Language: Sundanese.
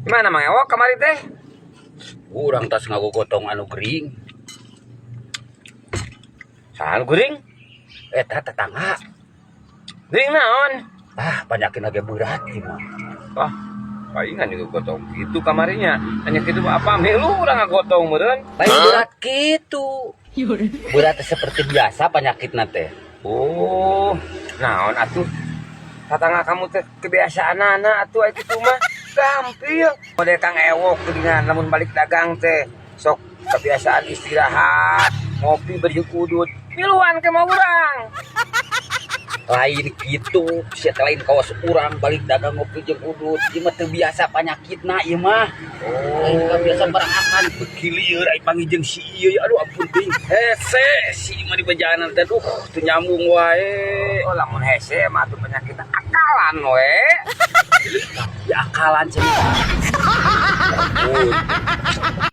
Gimana, Mang Ewok, kamari teh? Urang tas ngagogotong anu gering. Saha nu gering? Eta tetangga. Gering naon? Ah, penyakit lagi berat ieu mah. Wah, palingan juga gotong gitu kamarinya. Hanya gitu apa milu urang ngagotong meureun. Lain berat gitu. Berat seperti biasa penyakit teh. Oh, naon atuh? Tetangga kamu teh kebiasaan anak atuh aya kitu mah. Gampil. Model Kang Ewok geuningan lamun balik dagang teh sok kebiasaan istirahat, ngopi bari udut. Miluan ke mah urang. Lain gitu, sia teh lain kawas urang balik dagang ngopi jeung udut. Ieu mah teu biasa penyakitna ieu mah. Lain biasa barang akan beuki lieur ai panggih jeung si ieu ya, aduh, ampun ting. Hese si mah di bejanan teh, duh, teu nyambung wae. Oh, lamun hese mah atuh penyakit akalan we. Ya akalan cenah. Ampun.